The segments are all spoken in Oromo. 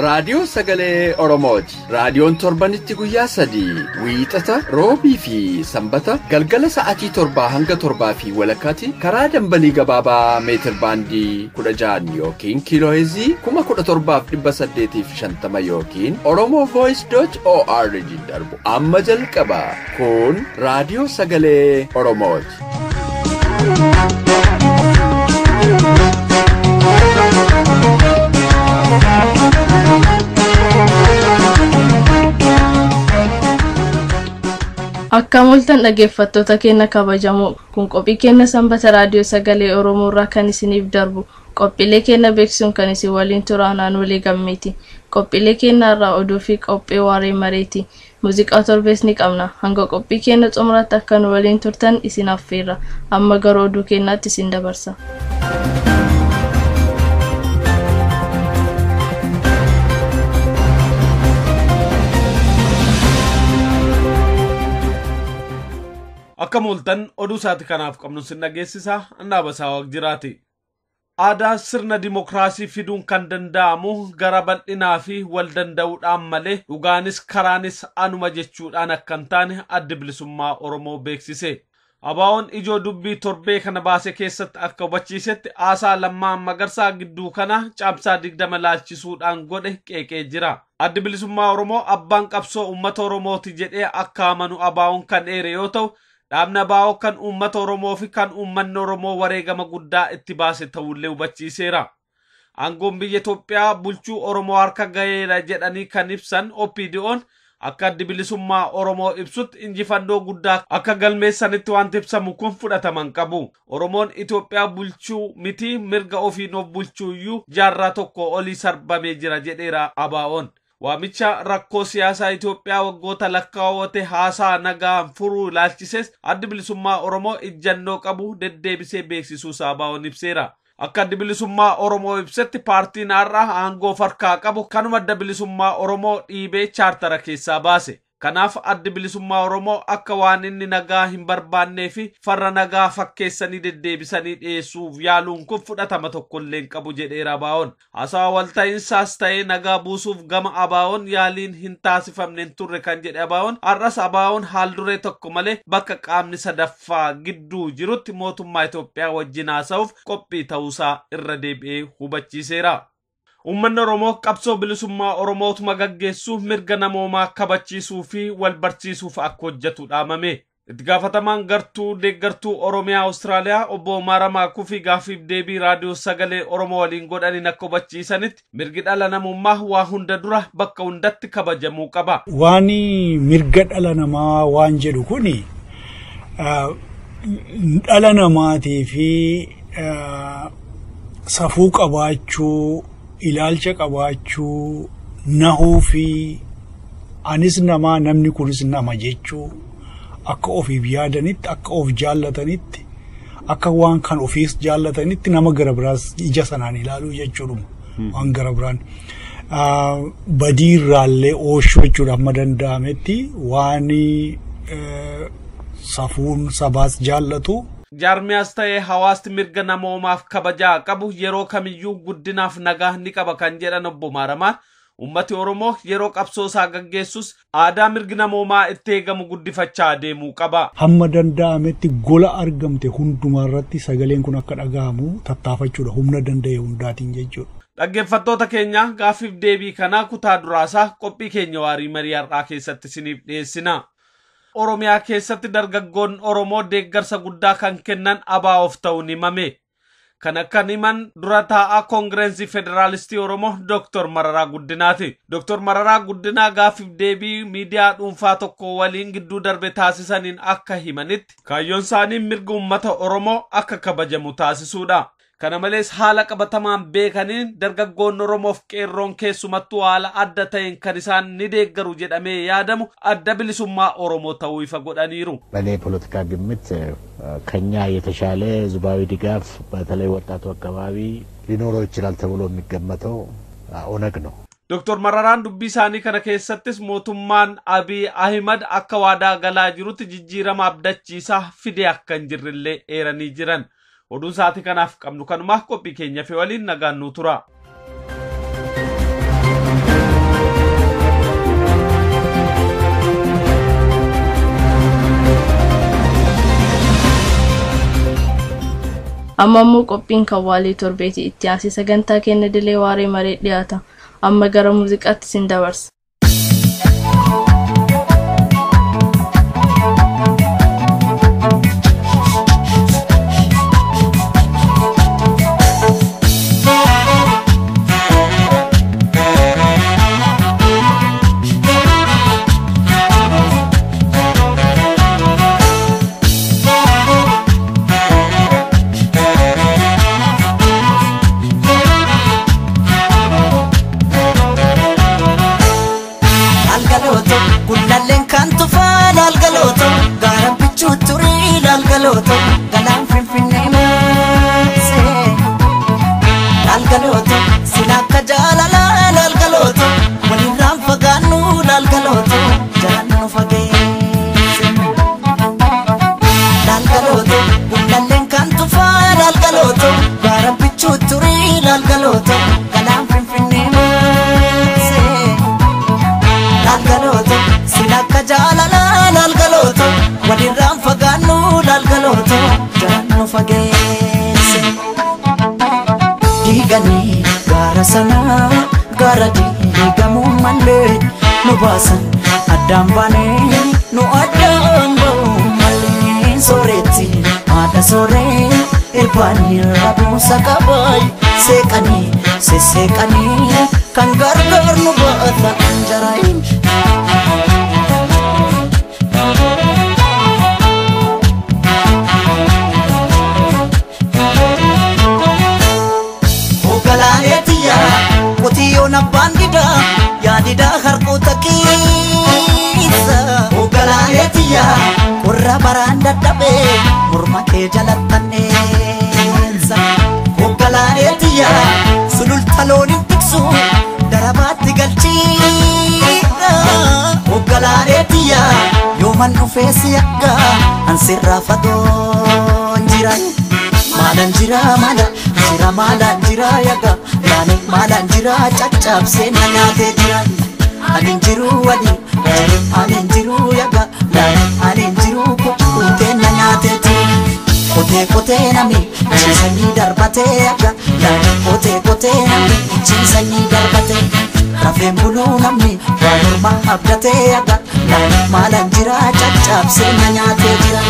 Raadiyoo Sagalee Oromooti. Raadiyoon torbanitti guyyaa 3 wiixata, roobii fi sanbata galgala sa'aatii 7 hanga 7:30 karaa dambalii gabaabaa meetir baandii 16 yookiin kiilooheezii 17,850 yookiin oromovoice.org darbu amma jalqaba. Kun Raadiyoo Sagalee Oromooti. Akka mul'atan dhaggeeffattoota keenya kabajamoo kun qophii keenya sanbata raadiyoo sagalee Oromoo irraa kan isiniif darbu qophiilee keenya beeksisuun kan isin waliin turaanaan walii gammeeti. Qophiilee keenya irraa oduu fi qophii waaree mareeti. Muuziqaa torbees ni qabna. Hanga qophii keenya xumuraatti akka nu waliin turtan isin affeerra. Amma gara oduu keenyaatti isin dabarsa. Akka mul'atan oduu isaati kanaaf qabnu sin dhageessisa Annaabasaa Waaqjiraati. Aadaa sirna dimookiraasii fiduun kan danda'amu gara bal'inaa fi wal danda'uudhaan malee dhugaanis karaanis anuma jechuudhaan akka hin taane addi bilisummaa Oromoo beeksise. Abaawoon ijoo dubbii torbee kana baase keessatti akka hubachiisetti haasaa Lammaa Magarsaa gidduu kana caamsaa 20 laalchisuudhaan godhe qeeqee jira. Addi bilisummaa Oromoo abbaan qabsoo uummata Oromooti jedhee akka amanu abaawoon kan eere yoo ta'u dhaabni abaa'oo kan uummata Oromoo fi kan uummanni Oromoo wareegama guddaa itti baase ta'ullee hubachiiseera. Aangoon biyya Itoophiyaa bulchuu Oromoo harka gaheera jedhanii kan ibsan OPDO'n akka addi bilisummaa Oromoo ibsutti injifannoo guddaa akka galmeessanitti wanti ibsamu kun fudhataman qabu. Oromoon Itoophiyaa bulchuu miti mirga ofiin of bulchuu iyyuu jaarraa tokko olii sarbamee jira jedheera abaa'oon. Waamicha rakkoo siyaasaa Itoophiyaa waggoota lakkaawwate haasaa nagaan furuu ilaalchises addi bilisummaa Oromoo ijjannoo qabu deddeebisee beeksisuu isaa abaa'oon ibseera. Akka addi bilisummaa Oromoo ibsetti paartiin har'a aangoo farkaa qabu kanuma adda bilisummaa Oromoo dhiibee chaartara keessaa baase. Kanaaf addi bilisummaa Oromoo akka waan inni nagaa hin barbaannee fi farra nagaa fakkeessanii deddeebisanii dhiyeessuuf yaaluun kun fudhatama tokkollee hin qabu jedheera abaa'oon. Haasawaa walta'iinsaas ta'ee nagaa buusuuf gama abaa'oon yaaliin hin taasifamne hin turre kan jedhe abaa'oon har'as abaa'oon haal duree tokko malee bakka qaamni sadaffaa gidduu jirutti mootummaa Itoophiyaa wajjin haasa'uuf qophii ta'uusaa irra deebi'ee hubachiiseera. Uummanni Oromoo qabsoo bilisummaa Oromootuma gaggeessuuf mirga namoomaa kabachiisuu fi wal barsiisuuf akka hojjetu dhaamame. Itti gaafatamaan gartuu deeggartuu Oromiyaa Awustiraaliyaa obbo Maaramaa Kufii gaaffiif deebii raadiyoo sagalee Oromoo waliin godhaniin akka hubachiisanitti mirgi dhala namummaa waa hunda dura bakka hundatti kabajamuu qaba. Waan mirga dhala namaa waan jedhu kuni dhala namaatii fi safuu qabaachuu ilaalcha qabaachuu nahuu fi anis namaa namni kunis nama jechuu akka ofiif yaadanitti akka of jaallatanitti akka waan kan ofiis jaallatanitti nama gara biraas ija sanaan ilaaluu jechuudhuma waan gara biraan badiirraallee ooshuu jechuudha amma danda'ametti waan safuun sabaas jaallatu. Jaarmiyaas ta'ee hawaasni mirga namoomaaf kabajaa qabu yeroo kamiyyuu guddinaaf nagaa ni qaba kan jedhan obbo Maaramaan uummati Oromoo yeroo qabsoo isaa gaggeessus aadaa mirgi namoomaa itti eegamu guddifachaa deemuu qaba. Hamma danda'ametti gola argamte hundumaarratti sagaleen kun akka dhaga'amu tattaafachuudha humna danda'e hundaatiin jechuudha. Dhaggeeffattoota keenya gaaffiif deebii kanaa kutaa duraasaa qophii keenya waarii marii har'aa keessatti isiniif dhiyeessina. Oromiyaa keessatti dargaggoon Oromoo deeggarsa guddaa kan kennan abaa'oof ta'uun himame. Kan akka himan dura taa'aa Koongirensii Federaalistii Oromoo Dr. Mararaa Guddinaati. Dr. Mararaa Guddinaa gaaffiif deebii miidiyaa dhuunfaa tokko waliin gidduu darbe taasisaniin akka himanitti kaayyoon isaanii mirga uummata Oromoo akka kabajamu taasisuudha. Kana malees haala qabatamaan beekaniin dargaggoon Oromoof qeerroon keessumattuu haala adda ta'een kan isaan ni deeggaru jedhamee yaadamu adda bilisummaa Oromoo ta'uu ifa godhaniiru. በእኔ የፖለቲካ ግምት ከኛ የተሻለ ህዝባዊ ድጋፍ በተለይ ወጣቱ አካባቢ ሊኖረው ይችላል ተብሎ የሚገመተው ኦነግ ነው። Dr. Mararaan dubbii isaanii kana keessattis mootummaan Abiy Ahimad akka waadaa galaa jirutti jijjiirama abdachiisaa fide akka hin jirrellee eeranii jiran. Oduun sa'aatii kanaaf qabnu kanumaa qophii keenya fi waliin nagaan nu tura. Amma immoo qophiin kan waalee torbeeti itti aansee sagantaa keenya dilee waaree maree dhiyaata. Amma gara muuziqaatti sin dabarsa. Diiganii gaara sanaa gaara diigamuu malee nu baasan addaan baanee nu addaan ba'uu malee sooretti haadha sooree irbaanii rabuusa qabaay seeqanii sesseeqanii kan gargaar nu baata anjaraayin. Qotiyyoon abbaan didaa yaadidaa harkoota keessa. Ogalaaleetiyyaa qorra baraan dadhabee morma kee jalattanneessa. Ogalaaleetiyyaa sululta looniin tiksu darabaatti galchiidha. Ogalaaleetiyyaa yooman dhufee si akka ansirraa fagoon jira. Maalaan jira maala jira maalaan jira yaga laani maalaan jira caccabsee na nyaatee jira. Ani jiru wali ani jiru yaga laani ani jiru kukkutee na nyaatee jira. Kotee kotee nami ciisanii darbatee yaga laani kotee kotee nami ciisanii darbatee. Rafeen buluu namni waan morma abdatee yaga laani maalaan jira caccabsee na nyaatee jira.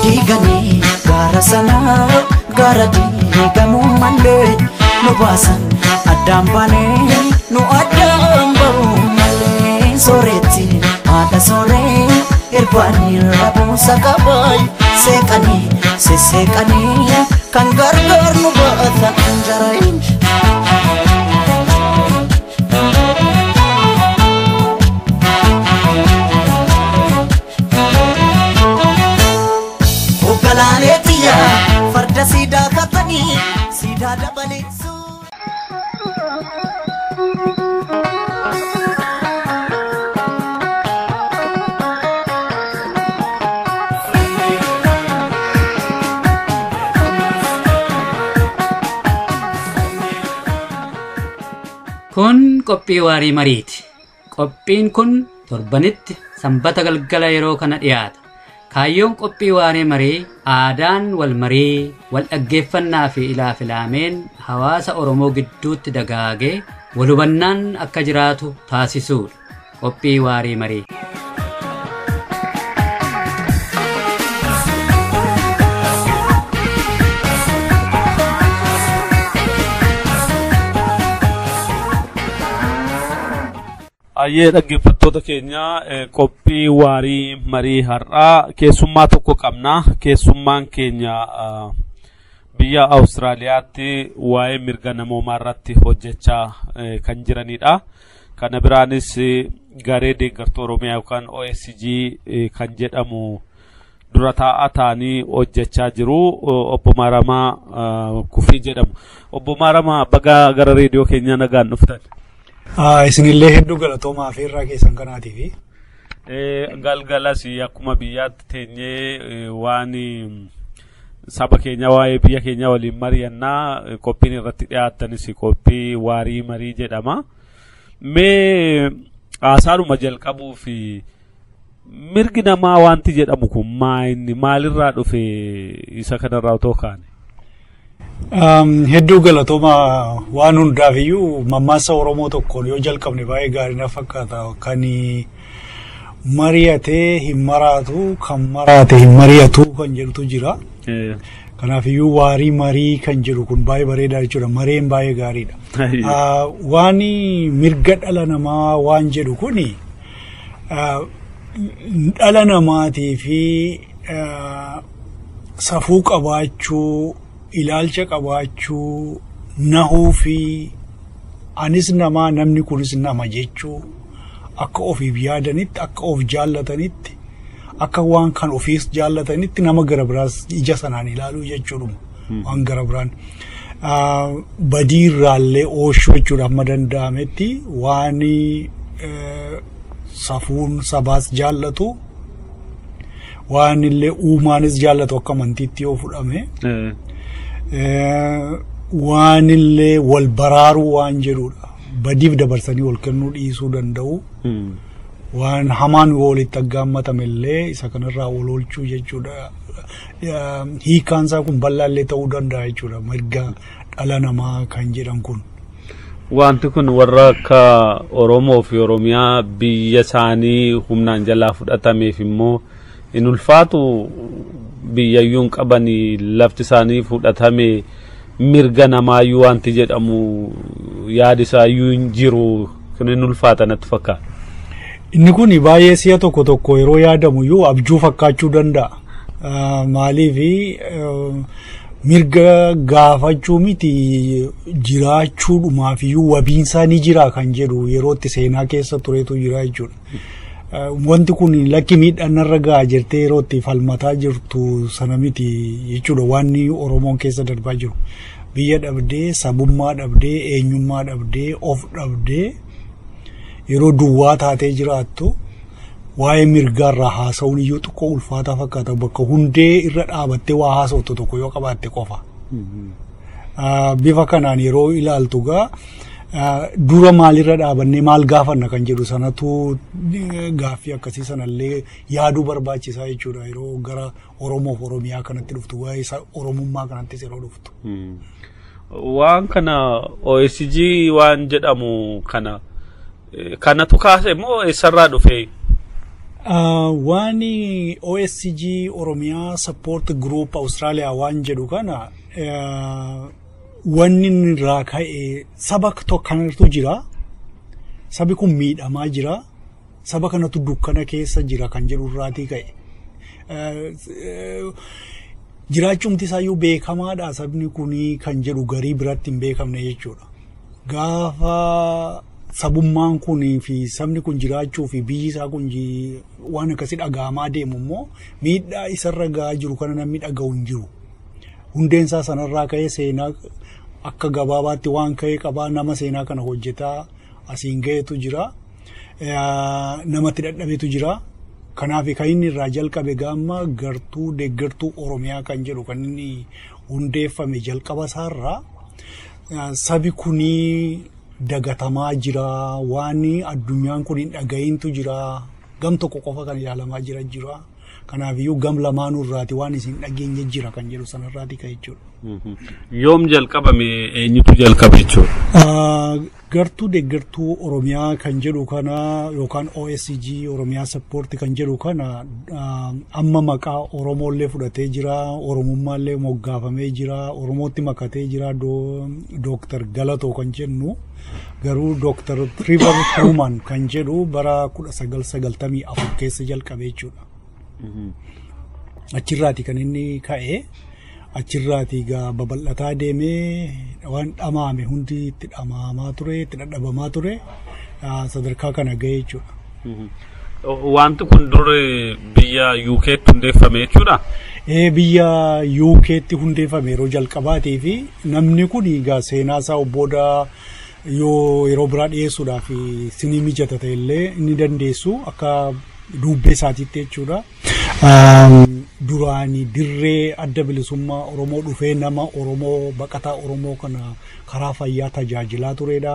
Diiganii gaara sanaa gaara diigamuu malee nu baasan addaan baanee nu addaan ba'uu malee sooretti haadha sooree irbaanii rabuusa qabaay seeqanii sesseeqanii kan gargaar nu baata anjaraayin. Farda siidaa kaatanii siidaa dabaleessu. Kun qophii waarii mariiti. Qophiin kun torbanitti sanbata galgala yeroo kana dhiyaata. Kaayyoon qophii waaree marii aadaan wal marii wal dhaggeeffannaa fi ilaafilaameen hawaasa Oromoo gidduutti dagaagee wal hubannaan akka jiraatu taasisuudha. Qophii waaree marii. Ayyee dhaggeeffattoota keenya qophii waarii marii har'aa keessummaa tokko qabna. Keessummaan keenya biyya Awustiraaliyaatti waa'ee mirga namoomaa irratti hojjechaa kan jiranidha. Kana biraanis garee deeggartuu Oromiyaa yookaan OSG kan jedhamu dura taa'aa ta'anii hojjechaa jiru. Obbo Maaramaa Kufii jedhamu. Obbo Maaramaa baga gara reediyoo keenyaa nagaan dhuftan. Isinillee hedduu galatoomaa affeerraa keessan kanaatiifi. Galgalas akkuma biyyaatti teenyee waan saba keenya waa'ee biyya keenya waliin mari'annaa qophiin irratti dhiyaattanis qophii waarii marii jedhama. Mee haasaadhuma jalqabuu fi mirgi namaa wanti jedhamu kun maayinni maalirraa dhufe isa kanarraa otoo kaane? Hedduu galatoomaa waan hundaaf iyyuu mammaaksa Oromoo tokkoon yoo jalqabne baay'ee gaarii na fakkaata. Kan mari'atee hin maraatu, kan maraate hin mari'atu kan jedhutu jira. Kanaaf iyyuu waarii marii kan jedhu kun baay'ee bareedaa jechuudha. Mareen baay'ee gaariidha. Waan mirga dhala namaa waan jedhu kuni dhala namaatii fi safuu qabaachuu, ilaalcha qabaachuu, nahuu fi anis namaa namni kunis nama jechuu akka ofiif yaadanitti, akka of jaallatanitti, akka waan kan ofiis jaallatanitti nama gara biraas ija sanaan ilaaluu jechuudhuma. Waan gara biraan badii irraallee ooshuu jechuudha amma danda'ametti waan safuun sabaas jaallatu waan illee uumaanis jaallatu akka amantiitti yoo fudhame waan illee wal baraaruu waan jedhudha. Badiif dabarsanii wal kennuu dhiisuu danda'u. Waan hamaan yoo walitti aggaammatame illee isa kanarraa wal oolchuu jechuudha. Hiikaan isaa kun bal'aa illee ta'uu danda'a jechuudha. Mirga dhala namaa kan jedhan kun. Wanti kun warra akka Oromoo fi Oromiyaa biyya isaanii humnaan jalaa fudhatameef immoo hin ulfaatu biyyayyuu hin qabanii lafti isaanii fudhatame mirga namaayyuu wanti jedhamu yaadi isaayyuu hin jiru kun hin ulfaata natti fakkaata. Inni kun baay'ee si'a tokko tokko yeroo yaadamu iyyuu abjuu fakkaachuu danda'a. Maaliif mirga gaafachuu miti jiraachuudhumaaf iyyuu wabiinsaa ni jira kan jedhu yeroo itti seenaa keessa turetu jira jechuudha. Wanti kun lakki miidhaan narra gahaa jirtee yeroo itti falmataa jirtu sana miti jechuudha waan Oromoon keessa darbaa jiru. Biyya dhabdee, sabummaa dhabdee, eenyummaa dhabdee, of dhabdee yeroo duwwaa taatee jiraattu waa'ee mirgaarraa haasa'uun iyyuu xiqqoo ulfaataa fakkaata bakka hundee irra dhaabattee waa haasa'utu tokko yoo qabaatte qofa. Bifa kanaan yeroo ilaaltu gaa dura maalirra dhaabannee maal gaafanna kan jedhu sanatu gaaffii akkasii sanallee yaaduu barbaachisaa jechuudha yeroo gara Oromoof Oromiyaa kanatti dhuftu waa'ee Oromummaa kanattis yeroo dhuftu. Waan kana OSG waan jedhamu kana kanatu kaase moo eessarraa dhufe? Waan OSG Oromiyaa Support Group Australia waan jedhu kana wanni irraa ka'e saba kanatu jira. Sabi kun miidhamaa jira. Saba kanatu dukkana keessa jira kan jedhu irraatii ka'e. Jiraachuumti isaayyuu beekamaadha sabni kunii kan jedhu garii biratti hin beekamne jechuudha. Gaafa sabummaan kun fi sabni kun jiraachuu fi biyyi isaa kun waan akkasii dhaga'amaa deemu immoo miidhaa isarra gahaa jiru kana namni dhaga'u hin jiru. Hundeen isaa sanarraa ka'ee seenaa akka gabaabaatti waan ka'ee qabaa nama seenaa kana hojjetaa asiin ga'etu jira. Namatti dadhabetu jira. Kanaaf kan inni irraa jalqabe gaama gartuu deeggartuu Oromiyaa kan jedhu kan inni hundeeffame jalqaba isaarraa sabi kunii dagatamaa jira waan addunyaan kun hin dhaga'intu jira gam tokko qofa kan ilaalamaa jira jira Kanaafiyyuu gam lamaanuu irraati waan isin dhageenye jira kan jedhu sanarraati ka'e jechuudha. Yoom jalqabame, eenyutu jalqabe jechuudha? Gartuu deeggartuu Oromiyaa kan jedhu kana yookaan OSG Oromiyaa Support kan jedhu kana amma maqaa Oromoollee fudhatee jira, Oromummaallee moggaafamee jira, Oromootti makatee jira. Dooktar Galatoo kan jennu garuu Dooktar Trevor Truman kan jedhu bara 1994 keessa jalqabe jechuudha. Achirraati kan inni ka'e. Achirraati egaa babal'ataa deemee waan dhamaame hundi itti dhamaamaa ture, itti dhadhabamaa ture, sadarkaa kana ga'e jechuudha. Wanti kun dur biyya UK'tti hundeeffame jechuudha? Biyya UK'tti hundeeffame yeroo jalqabaatii fi namni kun egaa seenaa isaa booda yoo yeroo biraa dhiyeessuudhaaf sinii mijata ta'ellee inni dandeessu akka dubbee isaatiitti jechuudha. Duraanii dirree adda bilisummaa Oromoo dhufee nama Oromoo baqataa Oromoo kana karaa fayyaa tajaajilaa turedha.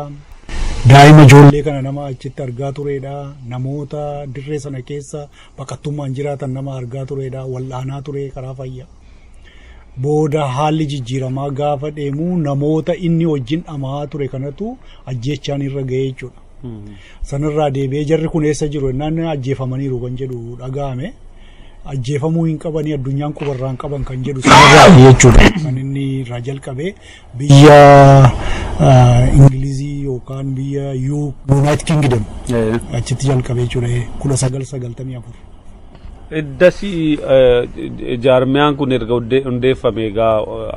Daa'ima ijoollee kana nama achitti argaa turedha. Namoota dirree sana keessa baqattummaan jiraatan nama argaa turedha. Wal'aanaa ture karaa fayyaa. Booda haalli jijjiiramaa gaafa deemu namoota inni wajjin dhamaa ture kanatu ajjeechaan irra ga'ee jechuudha. Sanarraa deebi'ee jarri kun eessa jiru jennaan ajjeefamaniiru kan jedhu dhaga'ame. Ajjeefamuu hin qabanii, addunyaan qubarraan qaban kan jedhu sanarraa jechuudha. Kan inni irraa jalqabee biyya Ingilizii yookaan biyya United Kingdom achitti jalqabee jechuudha 1994. Iddasii jaarmiyaan kun erga hundeeffame egaa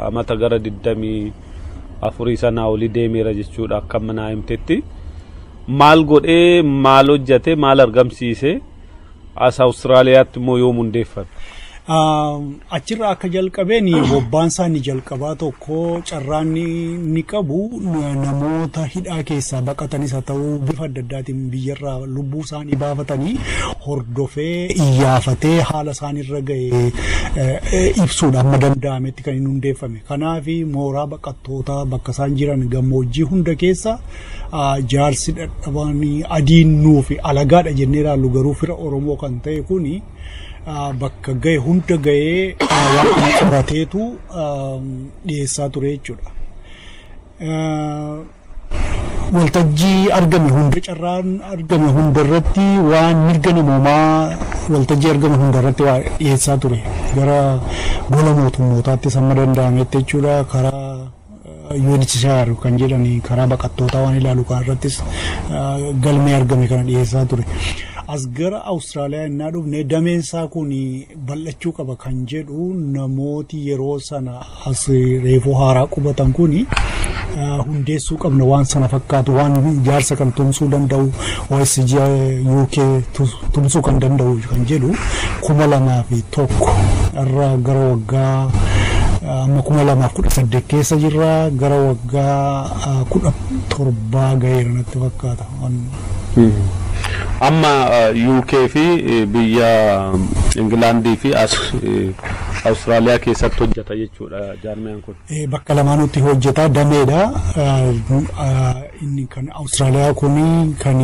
amata gara 24 sanaa olii deemeera jechuudha akka manaa himtetti. Maal godhee, maal hojjate, maal argamsiise, as Awustiraaliyaatti immoo yoom hundeeffame? Achirraa akka jalqabeen bobbaan isaa inni jalqabaa tokko carraan inni qabu namoota hidhaa keessaa baqatanis haa ta'u bifa adda addaatiin biyyarraa lubbuu isaanii baafatanii hordofee iyyaafatee haala isaanirra ga'e ibsuudha amma danda'ametti kan inni hundeeffame. Kanaaf mooraa baqattootaa bakka isaan jiran gammoojjii hunda keessa jaarsi dhadhabanii adiin nuufi alagaadha jennee ilaallu garuu fira Oromoo kan ta'e kuni bakka ga'e hunda ga'ee waan kana qorateetu dhiyeessaa ture jechuudha. Waltajjii argame hunda, carraan argame hundarratti waan mirga namoomaa waltajjii argame hundarratti waa dhiyeessaa ture. Gara gola mootummootaattis hamma danda'ametti jechuudha, karaa UNHCR kan jedhani karaa baqattootaa waan ilaalu kan irrattis galmee argame kana dhiyeessaa ture. As gara Awustiraaliyaa innaa dhufne dameen isaa kun bal'achuu qaba kan jedhu namooti yeroo sana as reefuu haaraa qubatan kun hundeessuu qabna waan sana fakkaatu, waan ijaarsa kan tumsuu danda'u, OSG UK tumsuu kan danda'u kan jedhu 2001 irra gara waggaa amma 2018 keessa jirra, gara waggaa 17 ga'eera natti fakkaata. Amma UK fi biyya Ingilaandii fi as Awustiraaliyaa keessatti hojjeta jechuudha jaarmiyaan kun. Bakka lamaanutti hojjeta, dameedha. Inni kan Awustiraaliyaa kun kan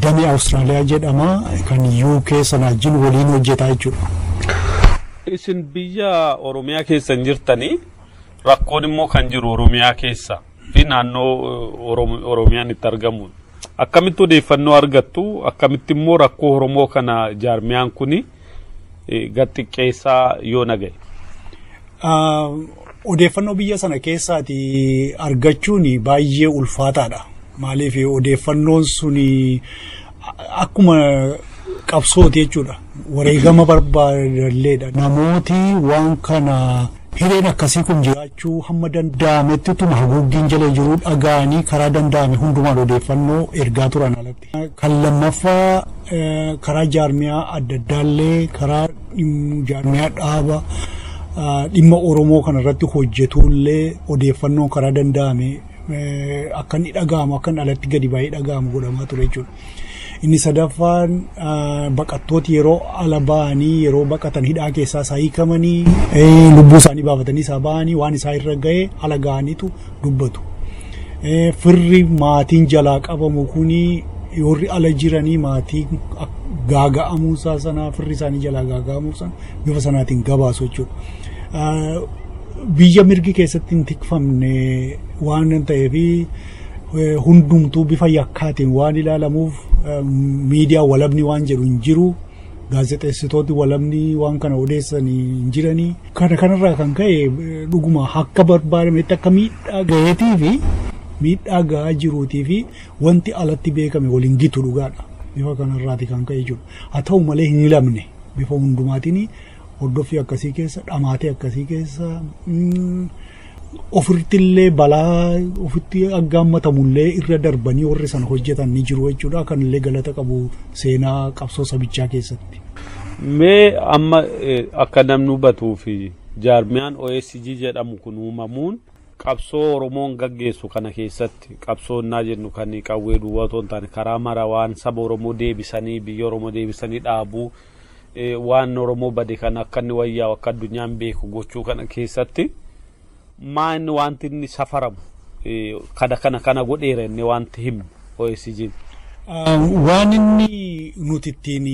damee Awustiraaliyaa jedhama, kan UK sana wajjin waliin hojjeta jechuudha. Isin biyya Oromiyaa keessa hin jirtanii, rakkoon immoo kan jiru Oromiyaa keessa fi naannoo Oromiyaan itti argamu. Akkamitti odeeffannoo argattu, akkamitti immoo rakkoo Oromoo kana jaarmiyaan kuni gad xiqqeessaa yoo naga'e? Odeeffannoo biyya sana keessaati argachuun baay'ee ulfaataadha. Maaliif odeeffannoon suni akkuma qabsooti jechuudha. Wareegama barbaadalleedha. Namooti waan kana hireen akkasii kun jiraachuu hamma danda'ametti utuma haguuggiin jala jiru dhaga'anii karaa danda'ame hundumaan odeeffannoo ergaa turan alatti. Kan lammaffaa karaa jaarmiyaa adda addaallee, karaa jaarmiyaa dhaaba dhimma Oromoo kanarratti hojjetullee odeeffannoon karaa danda'ame akka inni dhaga'amu, akka inni alatti gadi baay'ee dhaga'amu godhamaa ture jechuudha. Inni sadaffaan baqattooti yeroo ala ba'anii, yeroo baqatan hidhaa keessaa isaa hiikamanii lubbuu isaanii baafatanii isaa ba'anii waan isaa irra ga'e ala ga'aniitu dubbatu. Firri maatiin jalaa qabamu kuni Warri ala jiranii maatii gaaga'amuusaa sanaa firri isaanii jalaa gaaga'amuu sana bifa sanaatiin gabaasu jechuudha. Biyya mirgi keessatti hin tikfamne waan ta'eef hundumtuu bifa yakkaatiin waan ilaalamuuf miidiyaa walabni waan jedhu hin jiru. Gaazexeessitooti walabni waan kana odeessan hin jiranii. Kana kanarraa kan ka'e dhuguma akka barbaadametti akka miidhaa gaheetii fi miidhaa gahaa jiruutii fi wanti alatti beekame waliin gitu dhugaadha. Bifa kanarraati kan ka'e jiru. Haa ta'u malee hin hilamne bifa hundumaatiin hordoffii akkasii keessa dhamaatee akkasii keessa ofirrattillee balaa ofitti aggaammatamuillee irra darbanii warri sana hojjetan ni jiru jechuudha. Kanillee galata qabu seenaa qabsoo sabichaa keessatti. Mee amma akka namni hubatuu fi jaarmiyaan OSG jedhamu kun uumamuun qabsoo Oromoon gaggeessu kana keessatti qabsoo innaa jennu kan qawwee duwwaa otoo hin taane karaa mara waan saba Oromoo deebisanii biyya Oromoo deebisanii dhaabuu waan Oromoo bade kan akka inni wayyaa'u akka addunyaan beeku gochuu kana keessatti maa inni wanti inni safaramu kana kana kana godheera inni wanti himnu OSG. Waan inni nuti ittiin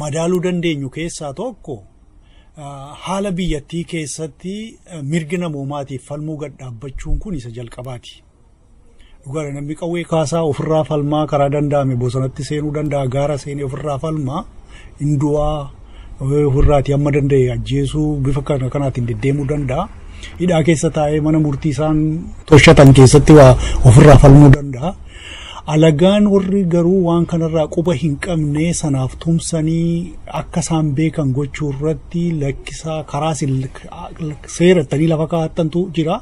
madaaluu dandeenyu keessaa tokko haala biyyattii keessatti mirgi namoomaatiif falmuu gad dhaabbachuun kun isa jalqabaati. Dhugaadha namni qawwee kaasaa ofirraa falmaa karaa danda'ame bosonatti seenuu danda'a gaara seenee ofirraa falmaa hindu'aa ofirraati amma danda'e ajjeesuu bifa kanaatiin deddeemuu danda'a. Hidhaa keessa taa'ee mana murtii isaan toshatan keessatti waa ofirraa falmuu danda'a. Alagaan warri garuu waan kanarraa quba hin qabne sanaaf tumsanii akka isaan beekan gochuu irratti lakkisaa karaa seerattanii lafa kaa'attantu jira.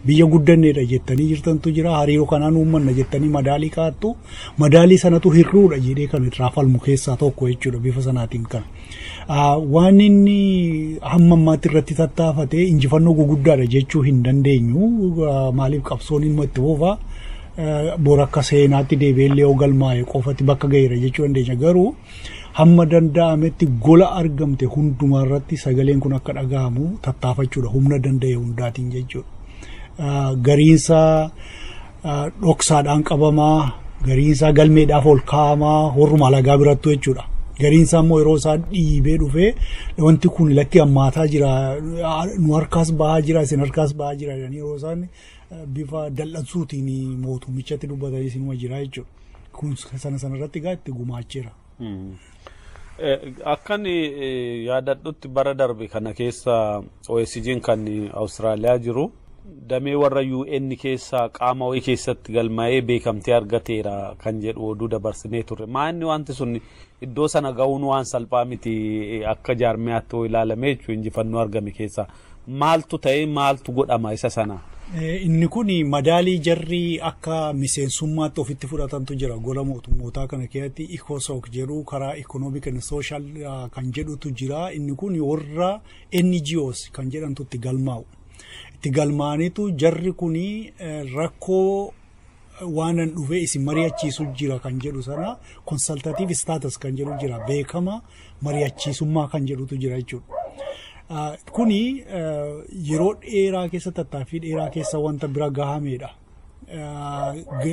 Biyya guddanneedha jettanii jirtantu jira. Hariiroo kanaan uummanna jettanii madaalii kaa'attu. Madaalii sanatu hirruudha jedhee kan irraa falmu keessaa tokko jechuudha bifa sanaatiin kan. Waan inni hamma ammaatti irratti tattaafate injifannoo guguddaadha jechuu hin dandeenyu. Maaliif qabsoon ilma itti fufaa? Bor akka seenaatti deebi'ellee yoo galmaa'e qofatti bakka ga'eera jechuu dandeenya. Garuu hamma danda'ametti gola argamte hundumaarratti sagaleen kun akka dhaga'amu tattaafachuudha humna danda'e hundaatiin jechuudha. Gariinsaa dhoksaadhaan qabamaa, gariinsaa galmeedhaaf ol kaa'amaa, warruma alagaa birattu jechuudha. Gariinsaa immoo yeroo isaa dhiibee dhufee wanti kun lakki hammaataa jira, nu harkaas bahaa jira, isin harkaas bahaa jira jedhanii yeroo isaan bifa dal'ansuutiin mootummichatti dubbatanii isinuma jira jechuudha. Kun sana sanarratti egaa itti gumaacheera. Akkan yaadadhutti bara darbe kana keessa OSG'n kan Awustiraaliyaa jiru damee warra UN keessaa qaama wayii keessatti galmaa'ee beekamtee argateera kan jedhu oduu dabarsinee turre. Maa inni wanti sun iddoo sana ga'uun waan salphaa miti akka jaarmiyaatti yoo ilaalame jechuun injifannoo argame keessaa. Maaltu ta'e maaltu godhama isa sana? Inni kun madaalii jarri akka miseensummaatti ofitti fudhatantu jira. Gola mootummootaa kana keessatti ECOSOC jedhu karaa Economic and Social kan jedhutu jira. Inni kun warra NGOs kan jedhamtu itti galmaa'u. Itti galmaanitu jarri kun rakkoo waanan dhufee isin mari'achiisu jira kan jedhu sana consultative status kan jedhu jira. Beekama mari'achiisummaa kan jedhutu jira jechuudha. Kuni yeroo dheeraa keessa tattaaffii dheeraa keessa wanta bira gahameedha.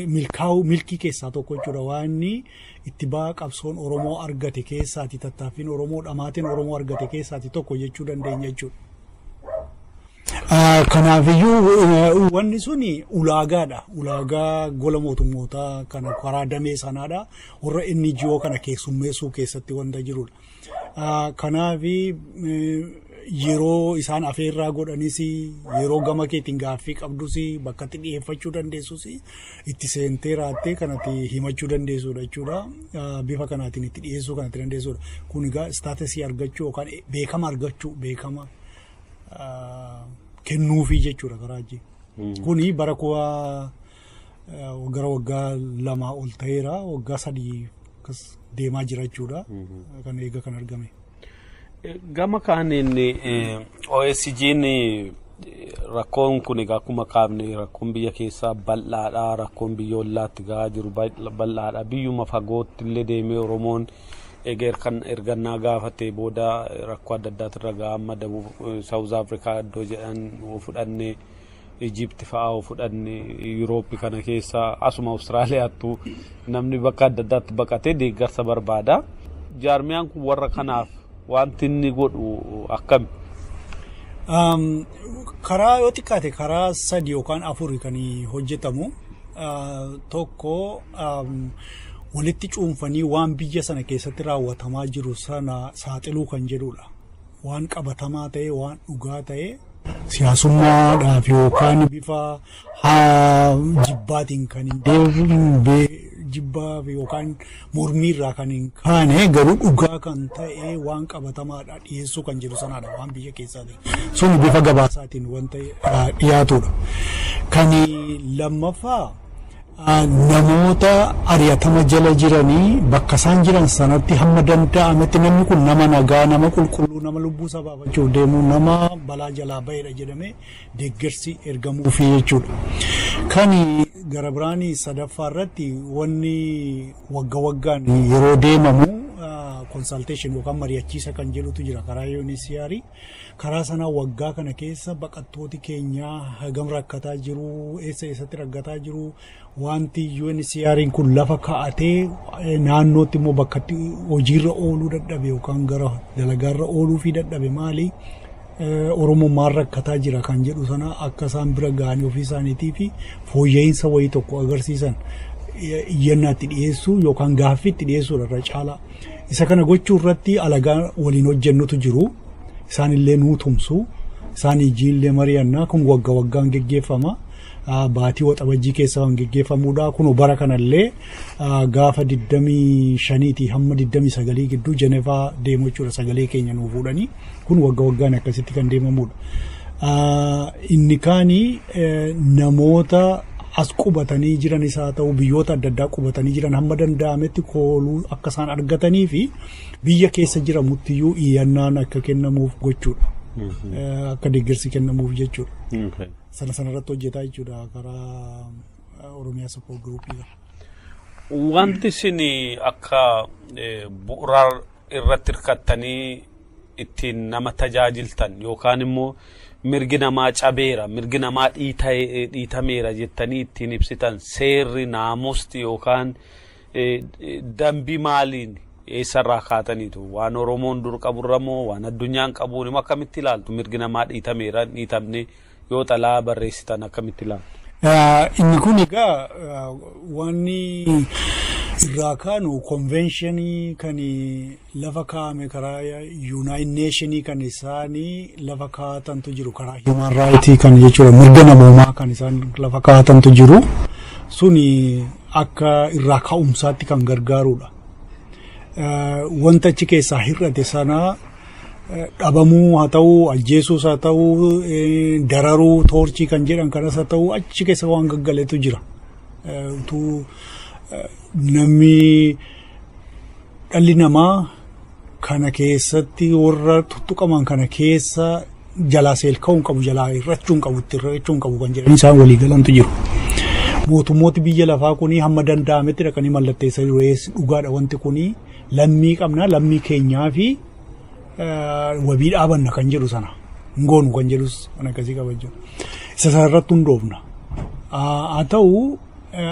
Milkaa'uu milkii keessaa tokko jechuudha. Waan inni itti ba'a qabsoon Oromoo argate keessaati tattaaffiin Oromoo dhamaatiin Oromoo argate keessaati tokko jechuu dandeenya jechuudha. Kanaafiyyuu wanni suni ulaagaadha. Ulaagaa gola mootummootaa kana karaa damee sanaadha. Warra NGO kana keessummeessuu keessatti wanta jirudha. Kanaafi yeroo isaan afeerraa godhanis yeroo gama keetiin gaaffii qabdus bakkatti dhiyeeffachuu dandeessus itti seentee raattee kanatti himachuu dandeessudha jechuudha. Bifa kanaatiin itti dhiyeessuu kanatti dandeessudha. Kun egaa istaatasii argachuu yookaan beekama argachuu beekama kennuufii jechuudha karaa ajji. Kuni bara kuwa gara waggaa 2 ol ta'eera waggaa 3 akkas deemaa jira jechuudha. Kan eega kan argame. Gama kaaniin OSG'n rakkoon kun egaa akkuma kaafne rakkoon biyya keessaa bal'aadha. Rakkoon biyya ollaatti gahaa jiru bal'aadha. Biyyuma fagootti illee deemee Oromoon egaa ergannaa gaafatee booda rakkoo adda addaatu irra gahaa amma dabuu Saawuz Afrikaa iddoo jedhan fudhannee Ijipti fa'aa fudhanne, Yurooppii kana keessa, asuma Awustiraaliyaattu namni bakka adda addaatti baqatee deeggarsa barbaada. Jaarmiyaan kun warra kanaaf wanti inni godhu akkami? Karaa yoo xiqqaate karaa sadi yookaan afuri kan hojjetamu. Tokko, walitti cuunfanii waan biyya sana keessatti raawwatamaa jiru sana saaxiluu kan jedhudha. Waan qabatamaa ta'e, waan dhugaa ta'e, siyaasummaadhaaf yookaan bifa jibbaatiin kan hin deemne, jibbaa yookaan mormiirraa kan hin kaane, garuu dhugaa kan ta'e waan qabatamaadha dhiyeessuu kan jedhu sanaadha waan biyya keessaa ta'e. Sun bifa gabaasaatiin wanta dhiyaatudha. Kan lammaffaa, namoota ari'atama jala jiranii bakka isaan jiran sanatti hamma danda'ametti namni kun nama nagaa, nama qulqulluu, nama lubbuu isaa baafachuuf deemu, nama balaa jalaa ba'edha jedhamee deeggarsi ergamuufi jechuudha. Kan gara biraanii sadaffaa irratti wanni wagga waggaan yeroo deemamu consultation yookaan mari'achiisa kan jedhutu jira karaa UNHCR. Karaa sanaa waggaa kana keessa baqattooti keenyaa hagam rakkataa jiru, eessa eessatti rakkataa jiru, wanti UNHCR kun lafa kaa'atee naannootti immoo bakka hojiirra ooluu dadhabe yookaan gara dalagaarra ooluu fi dadhabe maali? Oromoo maal rakkataa jira kan jedhu sana akka isaan bira ga'anii ofii isaaniitii fi fooyya'insa wayii tokko agarsiisan iyyannaatti dhiyeessuu yookaan gaaffiitti dhiyeessuudha irra caalaa. Isa kana gochuu irratti alagaa waliin hojjennutu jiru. Isaan illee nuu tumsu. Isaan ijiillee mari'annaa kun wagga waggaan geggeeffama. Baatii Waxabajjii keessa kan geggeeffamudha. Kun bara kanallee gaafa 25 hamma 29 gidduu Jenevaa deemu jechuudha, sagalee keenya nuu fuudhanii. Kun wagga waggaan akkasitti kan deemamudha. Inni kaanii namoota as qubatanii jiranis haa ta'u, biyyoota adda addaa qubatanii jiran hamma danda'ametti kooluu akka isaan argatanii fi biyya keessa jiramuttiyyuu iyyannaan akka kennamuuf gochuudha. Akka deeggarsi kennamuuf jechuudha. Sana sanarratti hojjetaa jechuudha karaa Oromiyaa Support Group. Wanti isin akka bu'uuraa irratti hirkattanii ittiin nama tajaajiltan yookaan immoo mirgi namaa cabeera, mirgi namaa dhiitameera jettanii ittiin ibsitan, seerri naamusti yookaan dambii maaliin eessarraa kaataniitu? Waan Oromoon dur qaburra moo waan addunyaan qabuun immoo akkamitti ilaaltu? Mirgi namaa dhiitameera, dhiitamne yoo xalaa barreessitan akkamitti ilaaltu? Inni kun egaa wanni irraa kaanu konvenshinii kan lafa kaa'ame karaa United Nationii kan isaanii lafa kaa'atantu jiru, karaa human right kan jechuudha, mirga namoomaa kan isaan lafa kaa'atantu jiru, suni akka irraa ka'umsaatti kan gargaarudha. Wanta achi keessaa hir'ate sana, dhabamuu haa ta'u, ajjeesuus haa ta'u, dararuu, torture kan jedhan kanas haa ta'u, achi keessa waan gaggaleetu jira. Utuu namni, dhalli namaa kana keessatti warra tuttuqaman kana keessa jalaa seelka'uu hin qabu, jalaa hir'achuu hin qabu, itti hir'achuu hin qabu kan jedhan isaan walii galantu jiru. Mootummooti biyya lafaa kuni hamma danda'ametti dhaqanii mallatteessa jiru. Dhugaadha, wanti kuni lammii qabna, lammii keenyaa fi wabii dhaabanna kan jedhu sana hin goonu kan jedhus kan akkasii qaba jechuudha. Isa sanarratti hundoofna. Haa ta'u,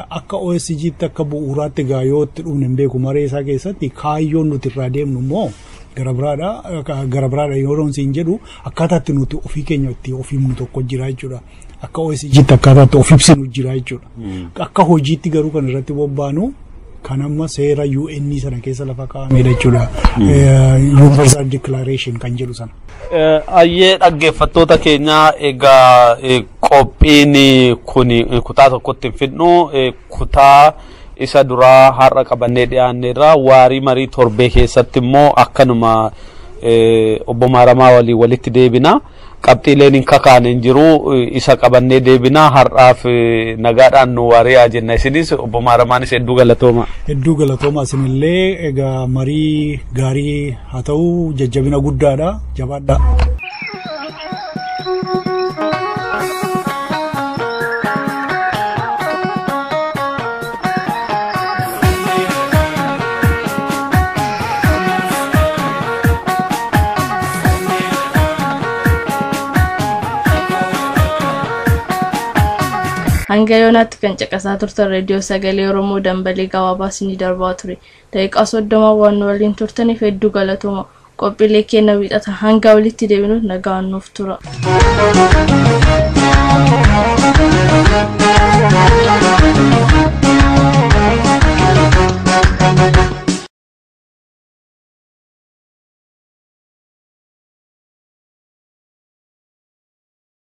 akka OSG'tti akka bu'uuraatti gaa yoo itti dhufne hin beeku, maree isaa keessatti kaayyoon nuti irraa deemnu immoo gara biraadha. Gara biraadha yeroo siin jedhu, akkaataa itti nuti ofii keenya itti of himnu tokko jira jechuudha. Akka OSG'tti akkaataa itti of ibsinu jira jechuudha. Akka hojiitti garuu kan irratti bobbaanu kan amma seera UN sana keessa lafa kaa'amedha jechuudha. Universal Declaration kan jedhu sana. Ayyee, dhaggeeffattoota keenyaa, egaa qophiin kun kutaa tokkotti hin fidnu. Kutaa isa duraa har'a qabannee dhiyaanneerra. Waarii marii torbee keessatti immoo akkanuma obbo Maaramaa waliin walitti deebina. Qabxiileen hin kakaane hin jiru, isa qabannee deebina. Har'aaf nagaadhaan nu waari'aa jenna. Isinis, obbo Maaramaanis, hedduu galatooma. Hedduu galatooma isinillee. Egaa marii gaarii haa ta'u, jajjabina guddaadha, jabaadha. Hanga yoonaatti kan caqasaa turtan reediyoo sagalee Oromoo dambalii gabaabaa isinii darbaa ture. Daqiiqaa 30 waan nu waliin turtaniif hedduu galatooma. Qophiilee keenya wiixata hanga walitti deebinuuf nagaan nuuf tura.